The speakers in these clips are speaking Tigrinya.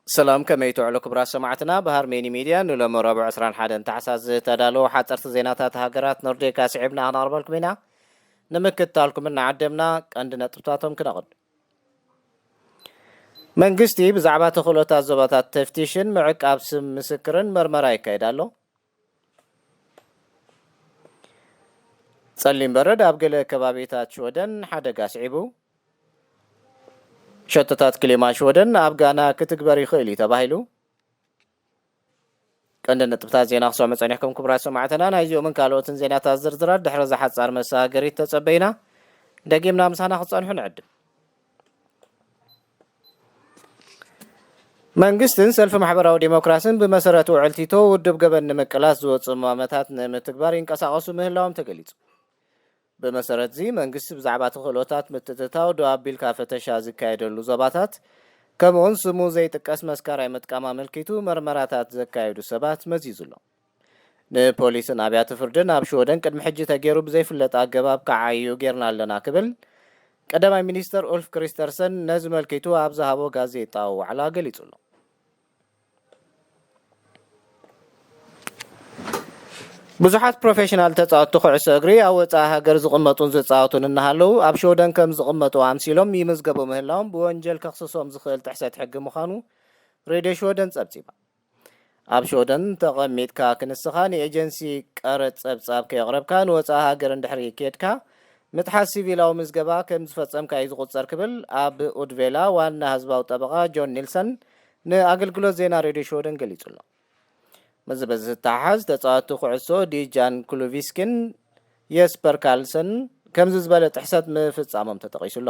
ሰላም፣ ከመይ ትውዕሉ ክቡራት ሰማዕትና? ብሃርሜኒ ሚድያ ንሎሚ ረቡዕ ዕስራን ሓደን ታሕሳስ ዝተዳለዉ ሓፀርቲ ዜናታት ሃገራት ኖርዲካ ስዒብና ክነቕርበልኩም ኢና። ንምክትታልኩምን ንዓደምና ቀንዲ ነጥብታቶም ክነቕድም። መንግስቲ ብዛዕባ ተኽእሎታት ዞባታት ተፍቲሽን ምዕቃብ ስም ምስክርን መርመራ ይካየድ ኣሎ። ጸሊም በረድ ኣብ ገለ ከባቢታት ሽወደን ሓደጋ ስዒቡ። ሸቶታት ክሊማ ሽወደን ኣብ ጋና ክትግበር ይኽእል እዩ ተባሂሉ። ቀንዲ ነጥብታት ዜና ክሰምዑ ጸኒሕኩም ክቡራት ሰማዕትና፣ ናይዚኦምን ካልኦትን ዜናታት ዝርዝራት ድሕሪ እዛ ሓጻር መሰጋገሪት ተጸበዩና። ደጊምና ምሳና ክጸንሑ ንዕድም። መንግስትን ሰልፊ ማሕበራዊ ዲሞክራስን ብመሰረት ውዕል ቲቶ ውድብ ገበን ንምቅላስ ዝወፅኡ እማመታት ንምትግባር ይንቀሳቐሱ ምህላዎም ተገሊፁ። ብመሰረት እዚ መንግስቲ ብዛዕባ ተኽእሎታት ምትእትታው ደው ኣቢልካ ፈተሻ ዝካየደሉ ዞባታት ከምኡውን ስሙ ዘይጥቀስ መስካራይ ምጥቃም ኣመልኪቱ መርመራታት ዘካየዱ ሰባት መዚዙ ኣሎ። ንፖሊስን ኣብያተ ፍርድን ኣብ ሽወደን ቅድሚ ሕጂ ተገይሩ ብዘይፍለጥ ኣገባብ ክዓዩ ጌርና ኣለና ክብል ቀዳማይ ሚኒስተር ኡልፍ ክሪስተርሰን ነዚ መልኪቱ ኣብ ዝሃቦ ጋዜጣዊ ዋዕላ ገሊጹ ኣሎ። ብዙሓት ፕሮፌሽናል ተጻወትቲ ኩዕሶ እግሪ ኣብ ወጻኢ ሃገር ዝቕመጡን ዝጻወቱን እናሃለዉ ኣብ ሽወደን ከም ዝቕመጡ ኣምሲሎም ይምዝገቡ ምህላዎም ብወንጀል ከኽስሶም ዝኽእል ጥሕሰት ሕጊ ምዃኑ ሬድዮ ሽወደን ጸብጺባ። ኣብ ሽወደን ተቐሚጥካ ክንስኻ ንኤጀንሲ ቀረጽ ጸብጻብ ከየቕረብካ ንወጻኢ ሃገር እንድሕሪ ኬድካ ምጥሓስ ሲቪላዊ ምዝገባ ከም ዝፈጸምካ እዩ ዝቑጸር ክብል ኣብ ኡድቬላ ዋና ህዝባዊ ጠበቓ ጆን ኒልሰን ንኣገልግሎት ዜና ሬድዮ ሽወደን ገሊጹ ኣሎ። ምስዚ በዚ ዝተሓሓዝ ተጻወትቲ ኩዕሶ ዲጃን ኩሉቪስኪን jesper carlsen ከምዚ ዝበለ ጥሕሰት ምፍጻሞም ተጠቒሱ ኣሎ።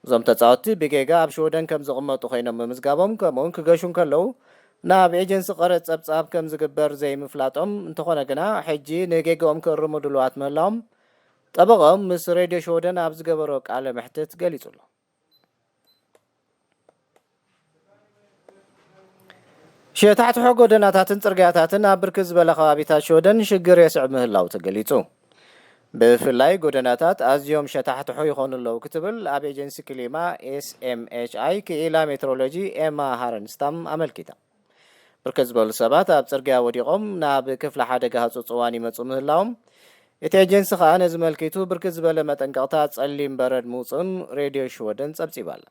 እዞም ተጻወትቲ ብጌጋ ኣብ ሽወደን ከም ዝቕመጡ ኮይኖም ምምዝጋቦም ከምኡውን ክገሹ እንከለዉ ናብ ኤጀንሲ ቀረጽ ጸብጻብ ከም ዝግበር ዘይምፍላጦም እንተኾነ ግና ሕጂ ንጌግኦም ክእርሙ ድሉዋት ምህላዎም ጠበቐኦም ምስ ሬድዮ ሽወደን ኣብ ዝገበሮ ቃለ መሕትት ገሊጹ ኣሎ። ሸታሕትሖ ጎደናታትን ጽርግያታትን ኣብ ብርክት ዝበለ ከባቢታት ሽወደን ሽግር የስዕብ ምህላው ተገሊጹ። ብፍላይ ጎደናታት ኣዝዮም ሸታሕትሖ ይኾኑ ኣለዉ ክትብል ኣብ ኤጀንሲ ክሊማ ኤስኤምኤችኣይ ክኢላ ሜትሮሎጂ ኤማ ሃረንስታም ኣመልኪታ። ብርክት ዝበሉ ሰባት ኣብ ጽርግያ ወዲቖም ናብ ክፍሊ ሓደጋ ህጹጽ እዋን ይመጹ ምህላዎም እቲ ኤጀንሲ ከኣ ነዚ መልኪቱ ብርክት ዝበለ መጠንቀቕታ ጸሊም በረድ ምውጽኡን ሬድዮ ሽወደን ጸብጺባ ኣላ።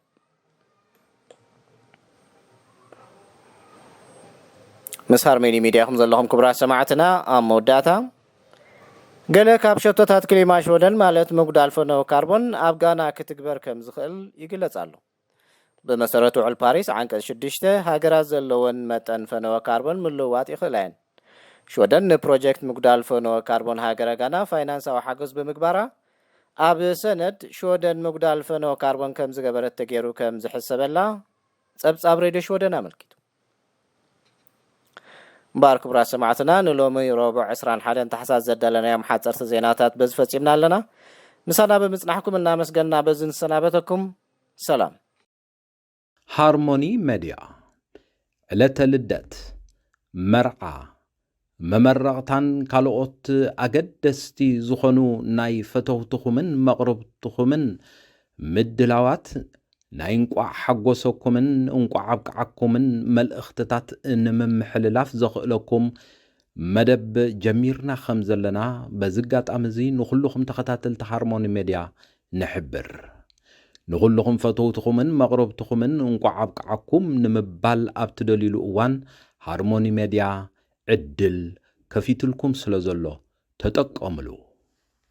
ምስ ሃርሜኒ ሚድያ ኢኹም ዘለኹም ክቡራት ሰማዕትና። ኣብ መወዳእታ ገለ ካብ ሸቶታት ክሊማ ሽወደን ማለት ምጉዳል ፈነወ ካርቦን ኣብ ጋና ክትግበር ከም ዝኽእል ይግለጽ ኣሎ። ብመሰረት ውዕል ፓሪስ ዓንቀጽ ሽዱሽተ ሃገራት ዘለወን መጠን ፈነወ ካርቦን ምልውዋጥ ይኽእላ እየን። ሽወደን ንፕሮጀክት ምጉዳል ፈነወ ካርቦን ሃገረ ጋና ፋይናንሳዊ ሓገዝ ብምግባራ ኣብ ሰነድ ሽወደን ምጉዳል ፈነወ ካርቦን ከም ዝገበረት ተገይሩ ከም ዝሕሰበላ ጸብጻብ ሬድዮ ሽወደን ኣመልኪቱ። እምበኣር ክቡራት ሰማዕትና ንሎሚ ረቡዕ ዕስራን ሓደን ታሕሳስ ዘዳለናዮም ሓጸርቲ ዜናታት በዚ ፈጺምና ኣለና። ምሳና ብምጽናሕኩም እናመስገንና በዚ ንሰናበተኩም። ሰላም። ሃርሞኒ ሜድያ ዕለተ ልደት፣ መርዓ፣ መመረቕታን ካልኦት ኣገደስቲ ዝኾኑ ናይ ፈተውትኹምን መቕርብትኹምን ምድላዋት ናይ እንቋዕ ሓጎሰኩምን እንቋዕ ኣብቅዓኩምን መልእኽትታት ንምምሕልላፍ ዘኽእለኩም መደብ ጀሚርና ከም ዘለና በዚ ኣጋጣሚ እዚ ንኹልኹም ተኸታተልቲ ሃርሞኒ ሜድያ ንሕብር። ንኹልኹም ፈተውትኹምን መቕረብትኹምን እንቋዕ ኣብቅዓኩም ንምባል ኣብ ትደልዩሉ እዋን ሃርሞኒ ሜድያ ዕድል ከፊትልኩም ስለ ዘሎ ተጠቀምሉ።